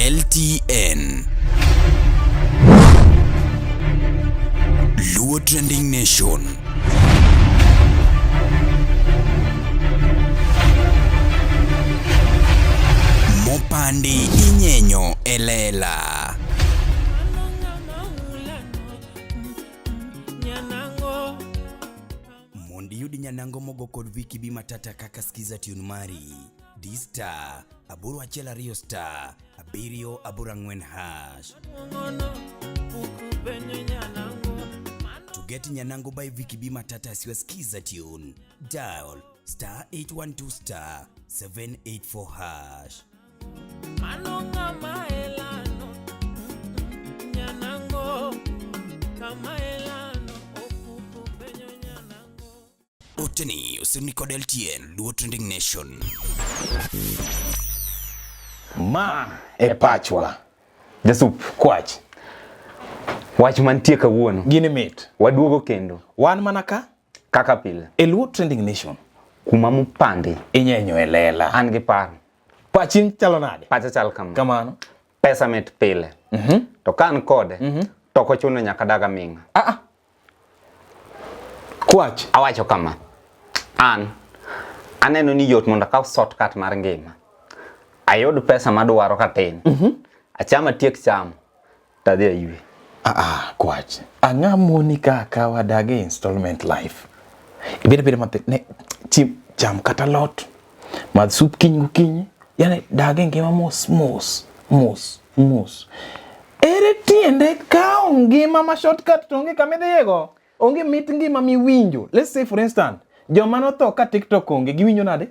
LTN. Luo Trending Nation. Mopandi inyenyo elela. Mondo iyud nyanango mogo kod Vicky B Matata kaka skiza tune mari. D star 812 star 784 hash. To get Nyanango by Vicky B Matata as your skiza tune, dial star 812 star 784 hash. Oteni osirni kod LTN Luo Trending Nation. Ma e pachwa. Jasup Kwach. Wach mantie kawuono. Gini mit. Waduogo kendo. Wan mana ka kaka pile. E Luo Trending Nation. Kuma mupandi. Inyenyo e lela. An gi paro. Pachi chalo nade? Pacha chal kama. Kamano. Pesa mit pile. To ka an kode, to ok ochuno nyaka dag aming'a. Ah ah. Kwach. Awacho kama. An aneno ni yot mondo akaw shortcut mar ngima. Ayud pesa madwaro katin. Acham atiek chamo. Tadhi aywe. Ah ah, kwach. Ang'a moni ka akawa dag e installment life. Ibed abeda mathin. Ne, chi, cham kata lot. Madh sup kiny gokinyi. Yani dag e ngima mos mos mos mos. Ere tiende kawo ngima ma shortcut to onge kama idhiyego? Onge mit ngima miwinjo. Let's say for instance, joma notho ka TikTok onge, giwinjo nade?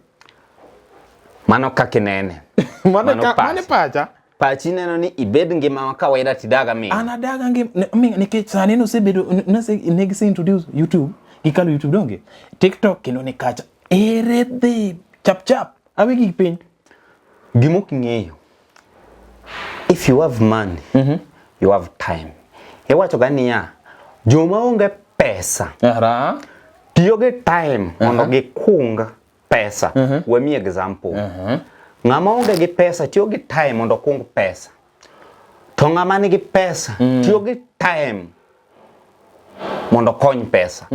Mano kaka inene. Mano mano pacha. Pachi neno ni ibed ngima ma kawaida tidag aming'a. An adaga ngima nikech sani nosebedo ne gise introduce YouTube, gikalo YouTube donge? TikTok kendo ni kacha. Ere dhi chap chap, awe gik piny. Gima ok ing'eyo, if you have money, you have time. Iwacho ga niya, joma onge pesa tiyo gi time mondo gikung pesa. Wamiyi example. Ng'ama onge gi pesa tiyo gi time mondo okung pesa. To ng'ama nigi pesa tiyo gi time mondo okony pesa.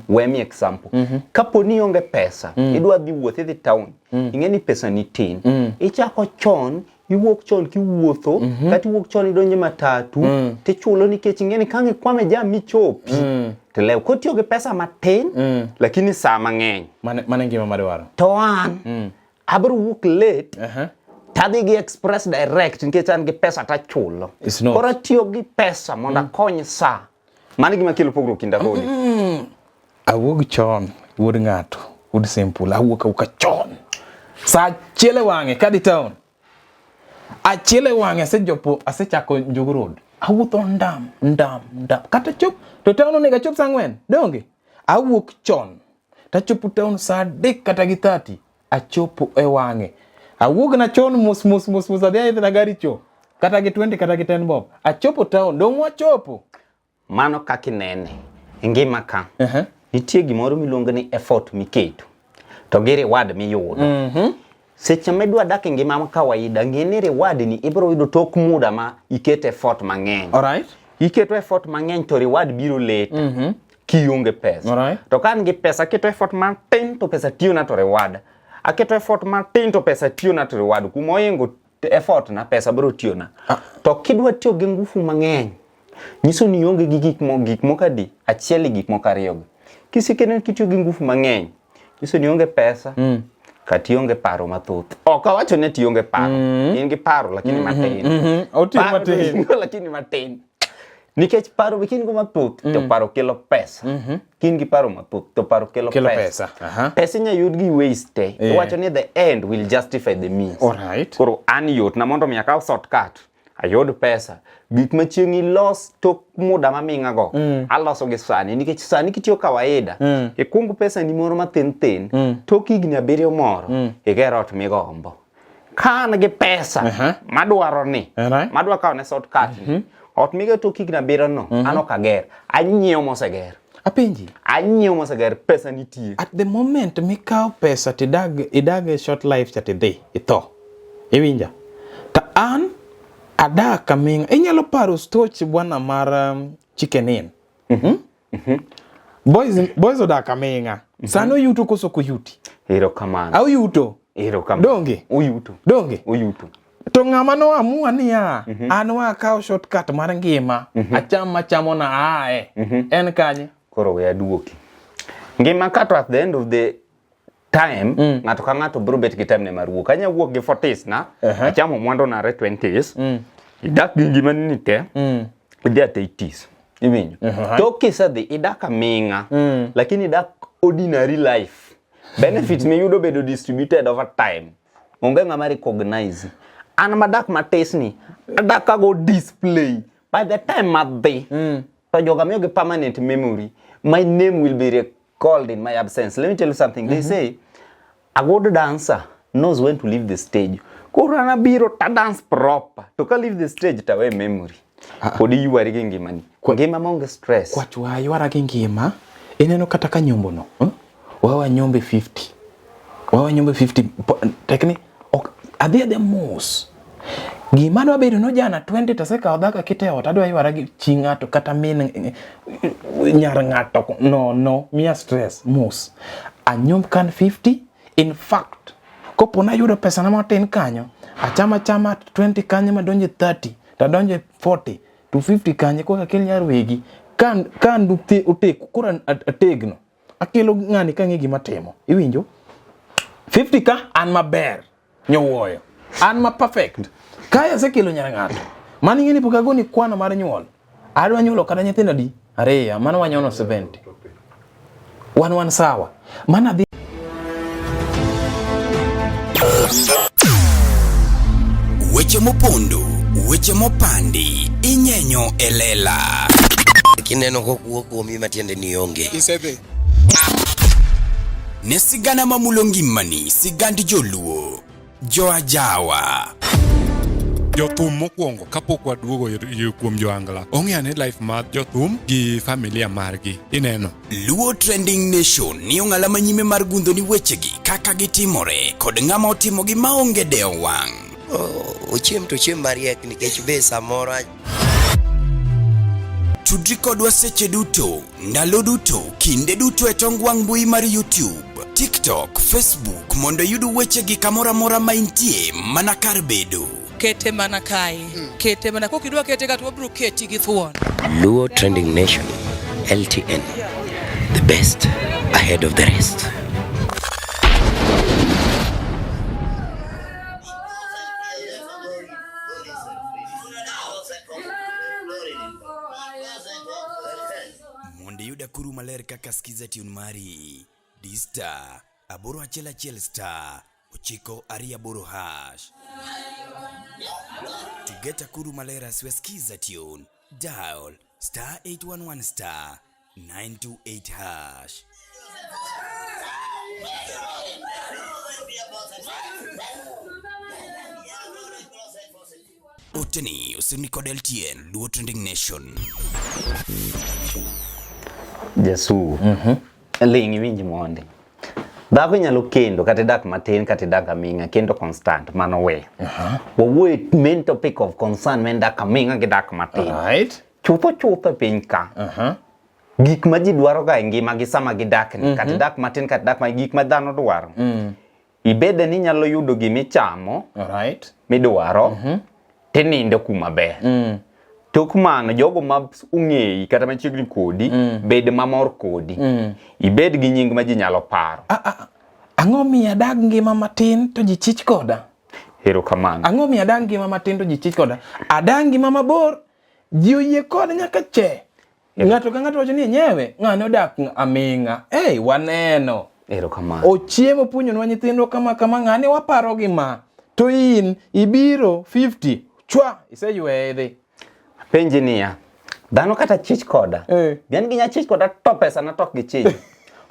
Wemi example. Kapo ni ionge pesa, idwa dhi wuoth idhi town, ing'e ni pesa ni tin. Ichako chon, iwuok chon kiwuotho, kata iwuok chon idonjo e matatu, tichulo nikech ing'e ni kang' ikwame jam michopi. Tilew. Kotiyo gi pesa matin, lakini saa mang'eny. Mano e ngima madwaro. To an, abiro wuok late, tadhi gi express direct nikech an gi pesa tachulo. Koro atiyo gi pesa mondo akony saa. Mano gima kelo pogruok kinda kodi. Awuog chon, wuod ng'ato, wuod simple, awuok awuoka chon. Saa achiel e wang'e kadhi town. Achiel e wang'e asejopo, asechako Njugu Road. Awuotho ndam, ndam, ndam. Kata chop, to town onego achop saa 4, donge? Awuok chon. Tachopo town saa 3 kata gi 30. Achopo e wang'e. Awuok na chon mos mos mos mos adhi aidho na gari cho. Kata gi 20 kata gi 10 bob. Achopo town, dong' wachopo. Mano kaka inene. E ngima ka, nitie gimoro miluongo ni effort miketo to gi reward miyudo. Seche ma idwa dak e ngima ma kawaida, ng'e ni reward ni ibiro yudo tok muda ma iketo effort mang'eny. Alright. Iketo effort mang'eny to reward biro later. Kionge pesa. Alright. To ka an gi pesa, aketo effort matin to pesa tiyona to reward. Aketo effort matin to pesa tiyona to reward. Kuma ohingo effort na pesa biro tiyona. To kidwa tiyo gi ngufu mang'eny, nyiso ni ionge gi gik moko adi? Achiel e gik moko ariyo gi. Kisekeno kitiyo gi ngufu mang'eny, nyiso ni ionge pesa, kata ionge paro mathoth. Ok awacho ni ati ionge paro. In gi paro lakini matin. Otiyo Paro to matin. in go lakini matin. Nikech paro be kin go mathoth, to paro kelo pesa. Kin gi paro mathoth, to paro kelo Kelo pesa. pesa. Aha. Pesa inya yud gi ways te. Iwacho ni the end will justify the means. Alright. Koro an yot na mondo mi akaw shortcut, ayud pesa. Gik ma chieng' ilos tok muda maming'a go, aloso gi sani. Nikech sani kitiyo kawaida, ikung pesa ni moro mathin thin, tok higni 7 moro, iger ot migombo. Ka an gi pesa madwaro ni, madwa kawo ne shortcut ni, ot migero tok higni 7 no, an ok ager. Anyiewo moseger. Apenji. Anyiewo moseger, pesa nitie. At the moment mikawo pesa tidag idag e short life cha tidhi, itho. Iwinja? To an Adak aming'a. Inyalo paro stoch bwana mar Chicken Inn. Boys odak aming'a. Sani oyuto koso ok oyuti? Erokamano. Oyuto. Erokamano. Donge? Oyuto. Donge? Oyuto. To ng'ama no amua niya, an wakaw shortcut mar ngima, acham machamo na aae. En kanye? Koro we aduoki. Ngima ka to at the end of the time, ng'ato ka ng'ato biro bet gi time ne mar wuok. Anya wuok gi 40s na, achamo mwandu na re 20s. Idak gi ngimani ni te, idhi at 80s. Iwinjo? To kisedhi idak aming'a, lakini idak ordinary life. Benefits miyudo bedo distributed over time. Onge ng'ama recognize. An madak matis ni, adak kago display. By the time madhi, to joga miyogi permanent memory. My name will be recalled in my absence. Let me tell you something. They say, a good dancer knows when to leave the stage. Koro an abiro ta dance proper. To ka leave the stage ta we memory. Pod iywari gi ngimani. Ngima maonge stress. Kwach wa ywara gi ngima, ineno kata ka nyombo no, Wawa nyombe 50. Wawa nyombe 50. Tekni, ok, adhi adhiya mos. Gima dwa bedo no jana 20 to asekawo dhako akete e ot, adwa ywara gi chi ng'ato kata min nyar ng'ato. No, no, miya stress, mos. Anyomb kan 50, in fact, kopo nayudo pesa na matin kanyo, achama chama 20 kanyo madonje 30, to adonje 40, to 50 kanyo koka akel nyar wegi. Ka oteku, koro ategno. Akelo ng'ani kang'e gima timo. Iwinjo? 50 ka an maber nyowuoyo. An ma perfect. Kae asekelo nyar ng'ato. Mano ing'e ni pok agoni kwano mar nyuol. Adwa nyuolo kata nyithindo adi? 2. Mano wanyono 70. Wan sawa. Mano adhi Weche mopondo, weche mopandi, inyenyo e lela. Kineno kokuo kuomi matiende ni onge. Isedhi. Ne sigana mamulo ngimani, sigand joluo, joajawa. Jothum mokwongo kapok waduogo kuom joangla, ong'e ane life mar jothum gi familia margi, ineno. Luo Trending Nation ni ong'ala manyime mar gundho ni wechegi kaka gitimore kod ng'ama otimogi maonge dewo wang'. Ochiem to ochiem mariek nikech be samoro Tudri kodwa seche duto, ndalo duto, kinde duto e tong wang' mbui mar YouTube, TikTok, Facebook mondo iyud wechegi kamoro amora ma intie mana kar bedo. Kete mana kae, kete mana kokidwa kete ka to wabiro keti gi thuon. Luo Trending Nation, LTN, the best ahead of the rest. Mondo iyud akuru maler kaka Skiza tune mari, di star 811 star 928 hash. To get akuru maler as we Skiza tune, dial star 811 star 928 hash. Oteni osemi kod LTN Luo Trending Nation. Jasu. Ling iwinj mondi. Dhako inyalo kendo kata idak matin kata idak aming'a kendo constant mano we. Wawuoyo main topic of concern ma en dak aming'a gi dak matin. Right. Chutho chutho e piny ka. Gik ma ji dwaro ga e ngima gi sama gidak ni kata idak matin kata idak matin gik ma dhano dwaro. Ibede ni inyalo yudo gimichamo Right. midwaro tinindo kuma ber. Tok mano jogo ma ong'eyi kata machiegni kodi bed mamor kodi. Ibed gi nying ma ji nyalo paro. Ang'o miyo adag ngima matin to ji chich koda? Erokamano. Ang'o miyo adag ngima matin to ji chich koda? Adag ngima mabor, ji oyie koda nyaka che. Ng'ato ka ng'ato wacho ni enyewe ng'ane odak aming'a. Ei, waneno. Erokamano. Ochiemo puonjonwa nyithindwa kama kama ng'ane waparo gi ma. To in ibiro 50 chwa iseyweyo idhi. Penji niya, dhano kata chich koda. Gin ginya chich koda to pesa na tok gichich.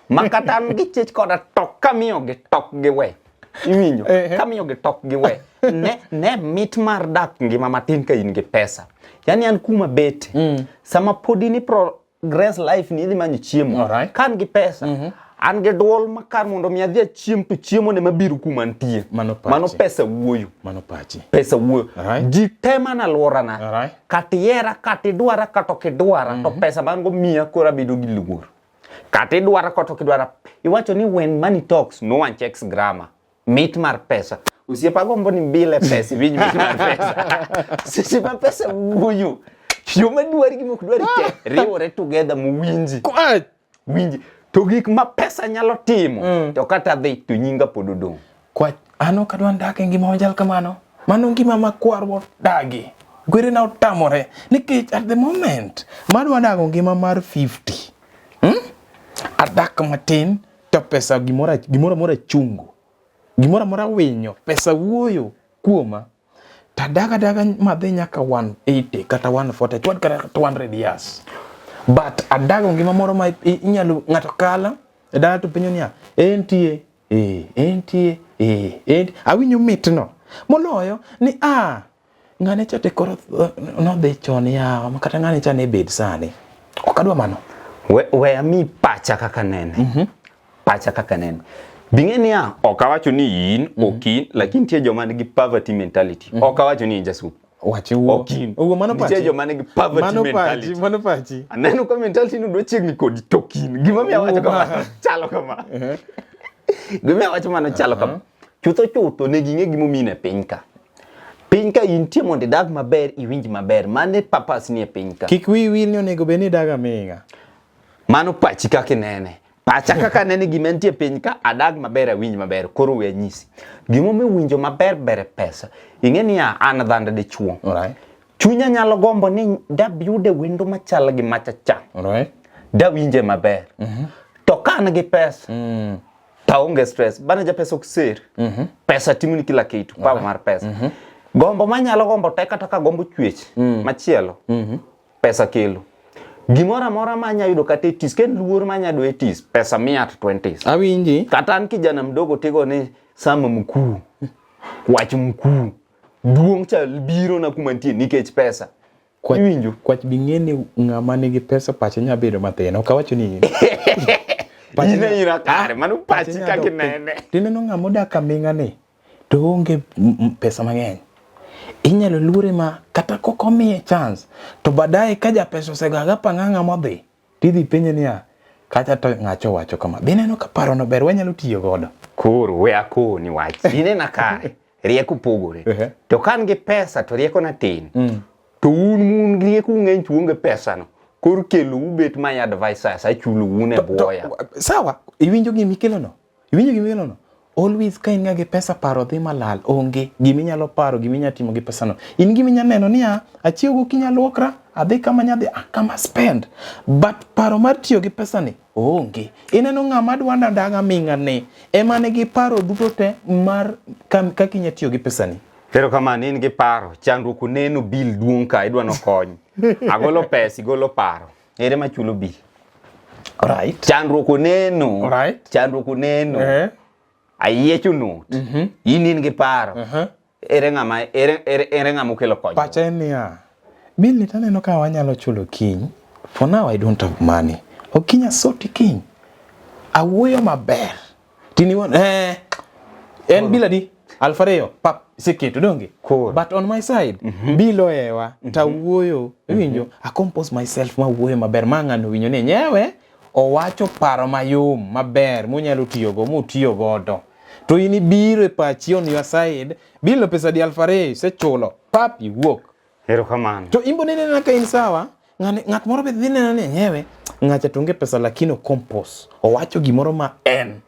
Ma kata an gichich koda to kamiyogi tok giwe. Iwinjo? Kamiyogi tok giwe. Ne mit mar dak ngima matin ka in gi pesa. Yani an kuma bete. Sama pod in i progress life ni idhi manyo chiemo. Alright. Ka an gi pesa. An gi duol ma kar mondo mi adhi achiem to chiemo ne mabiro kuma antie. Mano pachi. Mano pesa wuoyo. Mano pachi. Pesa wuoyo. Alright. Ji te man alworana. Alright. Kata ihera, kata idwara, kata ok idwara, to pesa ma an go miya koro abedo gi luor. Kata idwara kata ok idwara. Iwacho ni when money talks, no one checks grammar. Mit mar pesa. Osiepa gombo ni bile pesa, iwinj mit mar pesa. Seche ma pesa wuoyo, joma dwari gi mok dwari te riwore together mowinji. Kwach. Winji. To gik ma pesa nyalo timo, to kata dhi to nyinga pod odong'. Kwach, an ok adwa dak e ngima machal kamano. Mano ngima ma kwarwa odagi. Kwerena otamore. Nikech at the moment, madwa dago ngima mar 50. Adak matin to pesa gimoro gimoro amora chungo. Gimoro amora winyo, pesa wuoyo kuoma. To adag adaga madhi nyaka 180 kata 140, chwad kata 200 years. But adago ngima moro ma inyalo ng'ato kala e dala to penjo niya, entie, eh, entie, eh, entie. Awinjo mitno. Moloyo ni a ng'ane cha te koro nodhi chon yawa, ma kata ng'ane cha ne bed sani. Ok adwa mano. We, we ami pacha kaka nene. Pacha kaka nene. Bing'e niya, ok awacho ni in, ok in, lakini nitie joma nigi poverty mentality. Ok awacho ni in jasup. Wache wuo. Ok in. Wuo, mano Nitie pachi. joma nigi poverty Mano pachi, mentality. mano pachi. Aneno ka mentality no dwa chiegni kodi to ok in. Gima miyo awacho kama chalo kama. Gima miyo awacho mano chalo kama. Chutho chutho ne ging'e gimomiyo in e piny ka. Piny ka intie mondo idag maber, iwinj maber. Mano e purpose ni e piny ka. Kik wiyi wil ni onego bed ni idag aming'a. Mano pachi kaka inene. Pacha kaka anene gima nitie e piny ka, adag maber, awinj maber. Koro we anyisi. Gimomiyo winjo maber ber e pesa. Ing'e niya, an dhanda dichuo. Alright. Chunya nyalo gombo ni dabiyude wendo machal gi macha cha. Alright. Dawinje maber. To ka an gi pesa, to aonge stress. Bana ja pesa ok ser. Pesa timoni kila kitu, power mar pesa. Gombo manyalo gombo te kata ka gombo chwech machielo, pesa kelo. Gimoro amora ma anya yudo kata e tis, ka en luor ma anya yudo e tis, pesa miya at 20s. Awinji. Kata an kijana mdogo tigo ni sama mkuu, wach mkuu, duong' cha biro na kuma nitie nikech pesa. Iwinjo? Kwach bi ng'e ni ng'ama nigi pesa pache nya bedo mathin. Ok awacho ni in. Pache In nya- ira kare, mano pache pachi nya kaka dok piny. inene. Tineno ng'ama odak aming'a ni to onge pesa mang'eny. Inyalo luore ma kata kok omiye chance to baadaye ka japesa osegaga pang'ang'a modhi tidhi penje niya kacha to ng'acha owacho kama. Be ineno ka parono ber wanyalo tiyo godo. Koro we akoni wach. Inena kare, rieko pogore. To ka an gi pesa to rieko na tin. To un mun gi rieko ung'eny to uonge pesa no. Koro kelo ubet my advisors achulo un e bwoya. Sawa, iwinjo gima ikelo no? Iwinjo gima ikelo no? Always ka in ga gi pesa paro dhi malal, onge gima inyalo paro, gima inyalo timo gi pesa no. In gima inyalo neno niya, achiew gokinyi aluokra, adhi kama anyadhi, ah, kama spend. But paro mar tiyo gi pesa ni onge. Ineno ng'ama dwa ndaga aming'a ni ema nigi paro duto te mar kaka inyalo tiyo gi pesa ni. Erokamano, in gi paro. Chandruok oneno bill duong' ka, idwa nokony. Agolo pesa, igolo paro. Ere machulo bill? Alright. Chandruok oneno. Alright. Chandruok oneno. Ayiecho note. In in gi paro. Ere ng'ama ere ere ere ng'ama okelo konyruok? Pacha en niya, bill ni taneno ka wanyalo chulo kiny. For now I don't have money. Ok inya soti kiny. Awuoyo maber. Tini won en bill adi? 2000 pap iseketo donge? Koro. But on my side, bill ohewa tawuoyo, iwinjo, I compose myself ma wuoyo maber ma ng'ano winjo ni nyewe owacho paro mayom maber munyalo tiyogo mutiyo godo. To in ibiro e pachi on your side, bill pesa di 2000 isechulo, pap iwuok. Erokamano. To imbo nene ka in sawa, ng'at moro be dhi neno ni enyewe ng'acha to onge pesa lakini ocompose. Owacho gimoro ma en.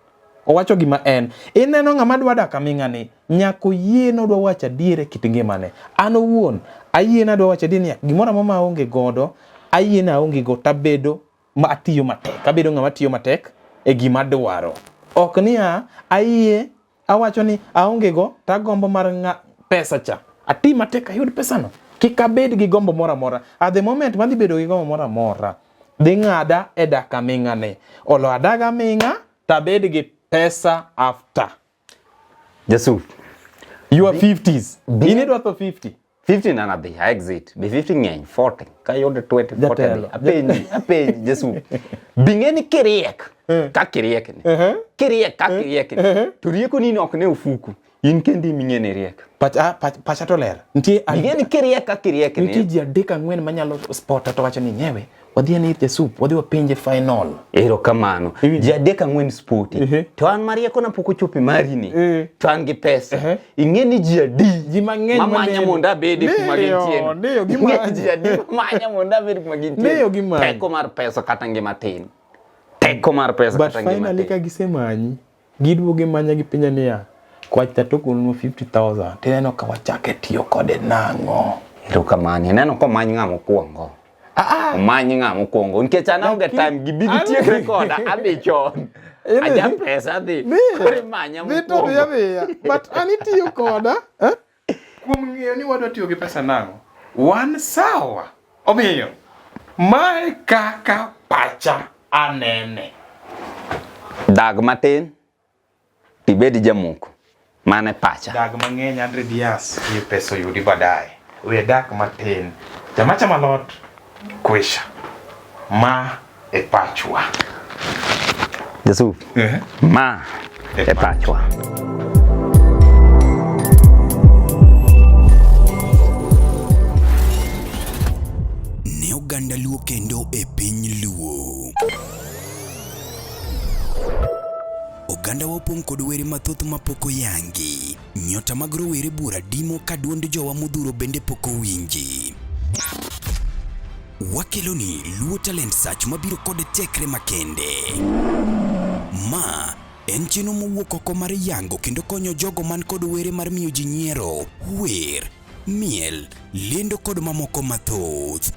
Owacho gima en. Ineno ng'ama dwa dak aming'a ni, nyaka oyie ni odwa wacho adier e kit ngimane. An owuon, ayie ni adwa wacho adier niya, gimoro amora ma aonge godo, ayie ni aonge go tabedo ma atiyo matek. Abedo ng'ama tiyo matek e gima adwaro. Ok niya, ayie awacho ni aonge go tagombo mar pesa cha. Ati matek ayud pesano. Kik abed gi gombo moro amora. At the moment madhi bedo gi gombo moro amora, dhi ng'ada e dak aming'a ni. Olo adag aming'a tabed gi pesa after. Jasuf. You are 50s. In idwa tho 50. 50 na nadhi exit be 50 ng'eny 40 kayudo 20 40 apenji apenji Jesu bing'e ni kiriek eh. ka kiriek ni eh. kiriek ka kiriek ni eh. to rieko ni ok ne ofuku in kendi ming'e ni riek pacha ah, pacha to ler nitie ing'e ni kiriek ka kiriek ni nitie ji adek ang'wen manyalo spota to wacho ni nyewe wadhi ane ir Jasup wadhi wapenje final erokamano ji adek ang'wen spoti to an marieko na pok ochopo mari ni to an gi pesa ing'e ni ji adi ji mang'eny mamanya mondo abedi kuma gintie ndiyo gimanya ji adi mamanya mondo abedi kuma gintie ndiyo gimanya teko mar pesa kata ngima tin teko mar pesa but kata ngima finally tin ka gisemanyi giduogo gimanya gipenja niya kwach cha to golonwa 50000 tineno ka wachake tiyo kode nang'o erokamano ineno komany ng'a mokwongo ah, ah. Omany ng'a mokwongo nikech an aonge time gibi gitiekre koda adhi chon aja pesa adhi koro imanya mokwongo adhiya but an itiyo koda eh? kuom ng'eyo ni wadwa tiyo gi pesa nang'o wan sawa omiyo mae kaka pacha anene dag matin tibed jamoko mano e pacha dag mang'eny 100 years ni pesa oyudi baadaye we dak matin chama chama lot kwisha ma e pachwa Yusuf eh? ma e pachwa ne oganda luo kendo e piny luo Ogandawa opong' kod were mathoth mapok oyangi. Nyota mag rowere buora dimo ka duond jowa modhuro bende pok owinji. Wakeloni Luo Talent Search mabiro kod tekre makende. Ma en chenro mowuok oko mar yango kendo konyo jogo man kod were mar miyo ji nyiero, wer, miel, lendo kod mamoko mathoth.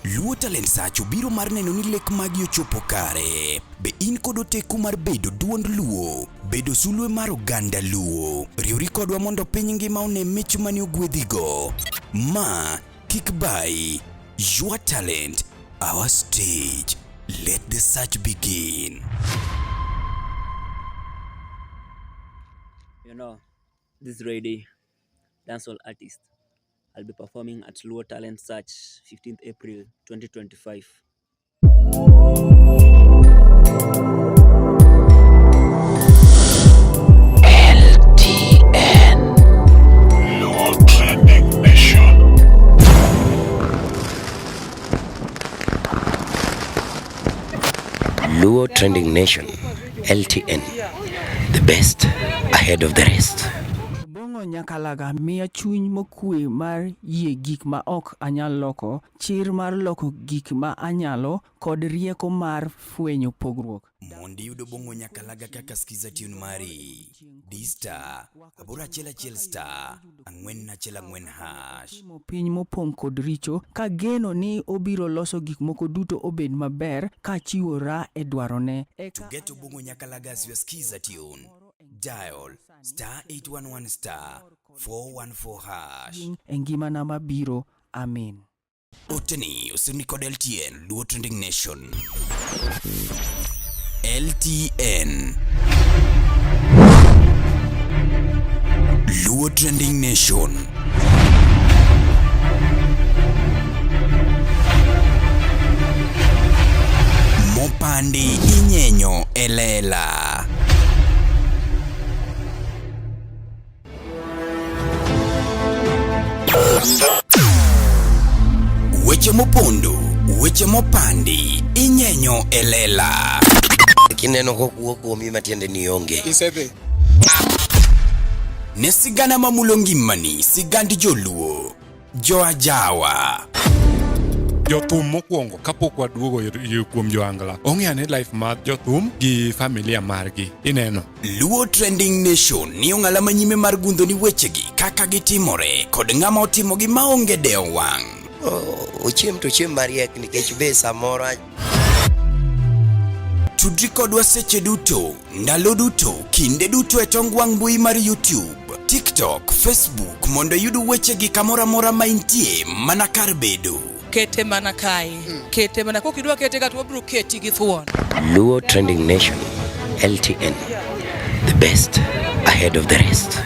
Luo Talent Search obiro mar neno ni lek magi ochopo kare. Be in kod oteku mar bedo duond Luo? Bedo sulwe mar oganda Luo? Riwri kodwa mondo piny ngima one mich mane ogwedhigo. Ma kik bayi. Your talent, our stage. Let the search begin. You know, this lady, dancehall artist. I'll be performing at Luo Talent Search 15th April 2025. LTN Luo Trending Nation. Luo Trending Nation, LTN, the best ahead of the rest. Obong'o Nyakalaga miya chuny mokue mar yie gik ma ok anyal loko, chir mar loko gik ma anyalo, kod rieko mar fwenyo pogruok. Mondo iyud Obong'o Nyakalaga kaka skiza tune mari, di star aboro achiel achiel star ang'wen achiel ang'wen hash. Timo piny mopong' kod richo, kageno ni obiro loso gik moko duto obed maber, kachiwora e dwarone. To get Obong'o Nyakalaga as your skiza tune, dial star 811 star 414 hash. E ngimana mabiro. Amin. Oteni osemi kod LTN Luo Trending Nation. LTN Luo Trending Nation. Mopandi inyenyo elela. Weche mopondo, weche mopandi, inyenyo e lela. Kineno kokuo kuomi matiende ni onge. Isedhi. Ne sigana mamulo ngimani, sigand joluo. Joajawa. Jothum mokwongo kapok waduogo kuom joangla ong'e ane life mar jothum gi familia margi ineno Luo Trending Nation ni ong'ala manyime mar gundho ni wechegi kaka gitimore kod ng'ama otimogi maonge dewo wang'. Ochiem to ochiem mariek nikech be samoro Tudri kodwa seche duto, ndalo duto, kinde duto e tong wang' mbui mar YouTube, TikTok, Facebook mondo iyud wechegi kamoro amora ma intie mana kar bedo. Kete mana kae. Kete mana kok idwa kete ka to wabiro keti gi thuon. Luo Trending Nation, LTN, the best ahead of the rest.